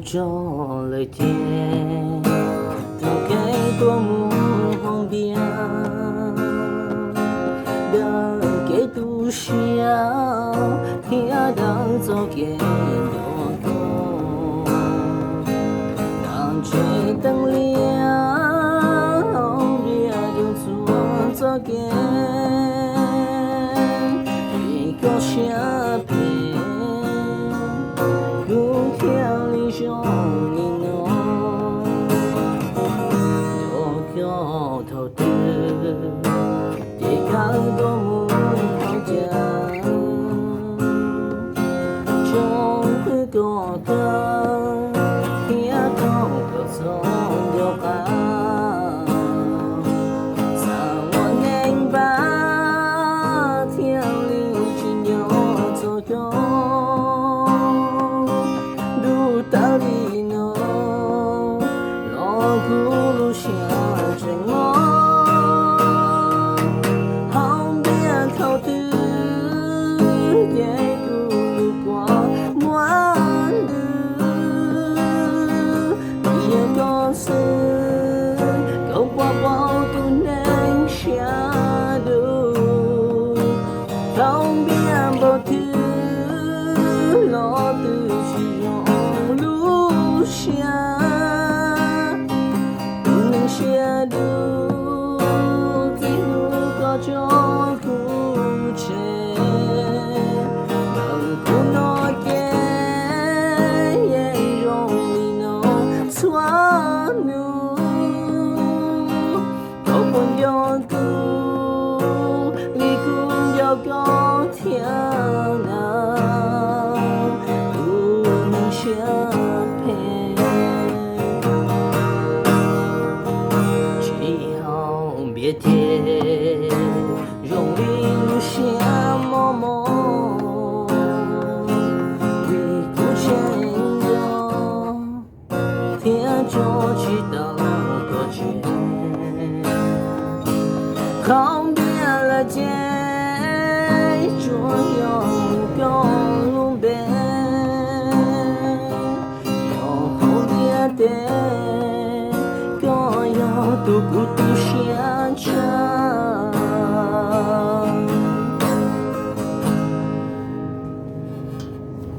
Tso lawm ces, tau kev tuaj mus hauv ntiaj, dawm kev tu siab thiab dawm txoj kev nco koj. Ntshe teeb liab hauv ntiaj teb txhua txoj kev, vim koj siab phem, kuv thiaj li zoo li no. Nco koj thaum twg ces kawg tuaj mus hauv cas, tsoom fwv koj kawg thiab tsoom koj txhob nco qab. Xav ua neeg npab thiaj li tsis nco txog koj, ntuj tawv li no los kuv lub siab tseem mob. Hauv ntiaj thaum twg ces kuv lub kua muab ntws, vim yog koj xwb kom pom pom tus neeg siab dub. Thaum npias npaum twg los twb tsis zoo lub siab. Tus neeg siab dub txij hnub koj tso kuv tseg, ntawm kuv no ces yeej zoo li no txhua hnub. Koj puas nco kuv li kuv nco koj thiab na, tus neeg siab phem? Tsis haum npias ces zoo li lub siab mob mob, vim kuv tseem nco thiab tso tsis tau koj tseg. Qhov npias lawm ces tsuas yog koj lub npe, yog hauv ntiaj teb